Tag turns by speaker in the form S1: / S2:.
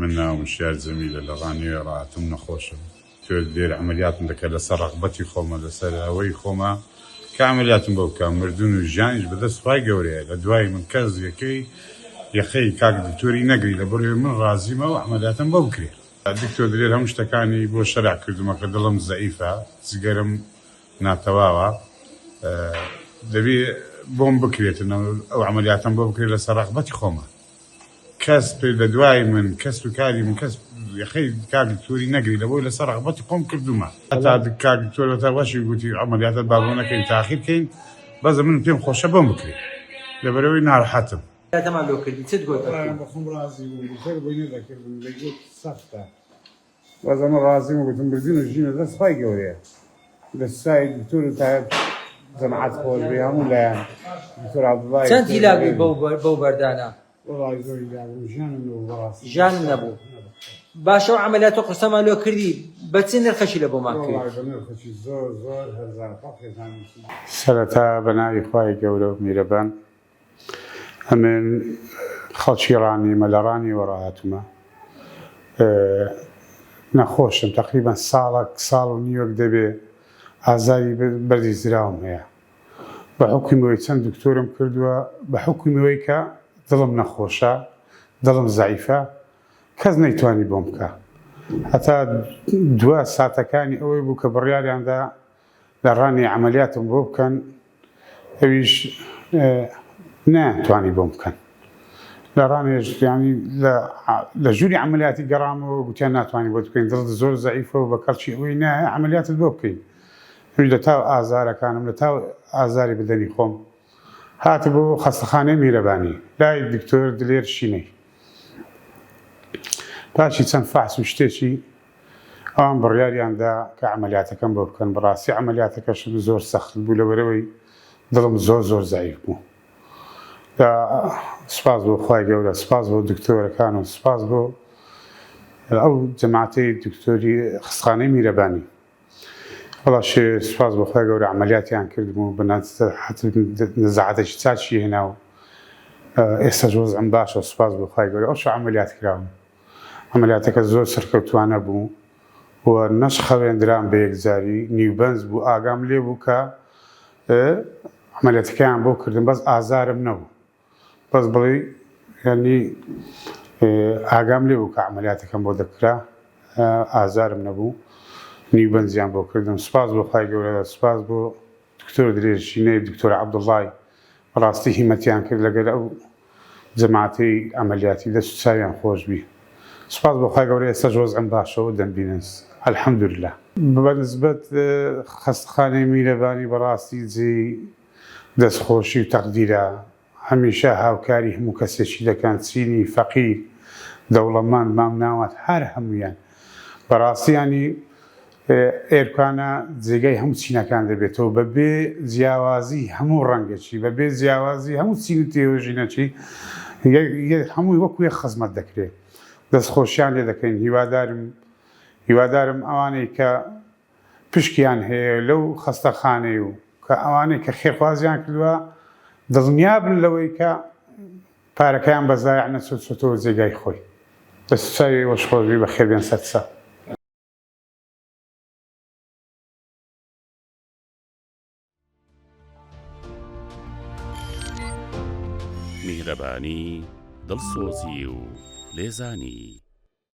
S1: من ناوم شیار جەمیلە لە ڕانیەوێ ڕاهاتووم نەخۆشم تۆ دێر عەمەلیاتم دەکا لەسەر ڕەغبەتی خۆمە لەسەر ئەوەی خۆمە کە عەمەلیاتم بۆ بکا مردن و ژیانیش بەدەست خوای گەورەیە لە دوای من کەس یەکەی یەخەی کاک دکتۆری نەگری لە بەرەوەی من ڕازیمە و عەمەلیاتم بۆ بکرێ. دکتۆر دلێر هەموو شتەکانی بۆ شەرع کردومە کە دڵم زەعیفە جگەرم ناتەواوە دەبێ بۆم بکرێتن ئەو عەمەلیاتەم بۆ بکرێت لەسەر ڕەغبەتی خۆمە. کەس پێ لە دوای من کەس و کاری من کەس یەخەی کاک دکتۆری نەگری لە بۆی لەسەر ڕەغبەتی خۆم کردومە هەتا کاک دکتۆر هەتا وەشی گوتی عەمەلیاتت با بۆ نەکەین تاخیر کەین بەس من پێم خۆشە بۆم بکرێ لەبەرئەوەی ناڕەحەتم.
S2: تەمان لۆ کردی چت گۆت
S1: وەڵا
S2: ئەتوو.
S1: بەخۆم ڕازی بووم زۆر بۆی نەدەکردم دەیگوت سەختە بەس ئەمە ڕازیم گوتم بردن و ژینە دەست خوای گەورەیە لە سای دکتۆر و تایەت جەماعەت خۆش بێ هەموو لایەن دکتۆر عەبدوڵای
S2: چەند هیلاک بووی بەو بەو بەردانە؟
S1: وەڵای زۆر هیلاک بووم ژیانم نەبوو بەڕاستی
S2: ژیانم نەبوو باشە ئەو عەمەلیاتە قورسەمان لۆ کردی بە چ نرخەکی لە بۆمان کرد؟
S1: وەڵای بە نرخەکی زۆر زۆر هەرزان خوا خێزانێکی سەرەتا بە ناوی خوای گەورە و میرەبان ئەمن خەڵکی ڕانیمە لە ڕانیەوە ڕاهاتوومە نەخۆشم تەقریبەن ساڵەک ساڵ و نیوەک دەبێ ئازاری بەردی زراوم هەیە بە حوکمی ئەوەی چەند دکتۆرم کردووە بە حوکمی ئەوەی کە دڵم نەخۆشە دڵم زەعیفە کەس نەیتوانی بۆم بکا هەتا دوا ساتەکانی ئەوەی بوو کە بڕیاریاندا لە ڕانیە عەمەلیاتم بۆ بکەن ئەویش نەیانتوانی بۆم بکەن لە ڕانیەش یانی لە ژووری عەمەلیاتی گەڕامەوە گوتیان ناتوانین بۆت بکەین دڵت زۆر زەعیفە و بە کەڵکی ئەوەی نایە عەمەلیاتت بۆ بکەین ئەویش لە تاو ئازارەکانم لە تاو ئازاری بەدەنی خۆم هاتبوو خەستەخانەی میرەبانی لای دکتۆر دلێر شینەی پاشی چەند فەحس و شتێکی ئەوان بڕیاریان دا کە عەمەلیاتەکەم بۆ بکەن، بەڕاستی عەمەلیاتەکەشم زۆر سەخت بوو لەبەرئەوەی دڵم زۆر زۆر زەعیف بوو. جا سوپاس بۆ خوای گەورە، سوپاس بۆ دکتۆرەکان و سوپاس بۆ ئەو جەماعەتەی دکتۆری خەستەخانەی میرەبانی. وەڵا شێ سوپاس بۆ خوای گەورە عەمەلیاتیان کردم و بە نەزاعەتێکی چاکی هێنا و ئێستاش وەزعم باشە سوپاس بۆ خوای گەورە ئەوشەو عەمەلیات کراوم. عەمەلیاتەکە زۆر سەرکەوتوانە بوو و نەشخەوێندرام بە یەکجاری، نیوبەنج بوو، ئاگام لێ بوو کە عەمەلیاتەکەیان بۆ کردم بەس ئازارم نەبوو، بەس بڵێی یانی ئاگام لێ بوو کە عەمەلیاتەکەم بۆ دەکرا ئازارم نەبوو، نیوبەنجیان بۆ کردم، سوپاس بۆ خوای گەورە، سوپاس بۆ دکتۆر درێژینەی دکتۆر عەبدوڵای بەڕاستی هیمەتیان کرد لەگەر ئەو جەماعەتەی عەمەلیاتی دەست و چاویان خۆش بی سوپاس بۆ خوای گەورە ئێستاش وەزعم باشە و دەمبینن الحمدللە. بە نسبەت خەستەخانەی میرەبانی بەڕاستی جێی دەست خۆشی و تەقدیرە هەمیشە هاوکاری هەموو کەسێکی دەکەن چینی فەقیر دەوڵەمەند مامناوەند هەر هەموویان بەڕاستی یانی ئێرکانە جێگای هەموو چینەکان دەبێتەوە بە بێ جیاوازی هەموو ڕەنگەکی بە بێ جیاوازی هەموو چین و تێوژینەکی هەمووی وەکو یەک خزمەت دەکرێت دەستخۆشیان لێ دەکەین هیوادارم هیوادارم ئەوانەی کە پشکیان هەیە لەو خەستەخانەی و کە ئەوانەی کە خێرخوازیان کردووە دڵنیابن لەوەی کە پارەکەیان بە زایع نەچوو چۆتەوە جێگای خۆی. دەست و چاوی ئێوەش خۆش بی بەخێربێن سەرچاو.
S3: میهرەبانی، دڵسۆزی و لێزانی.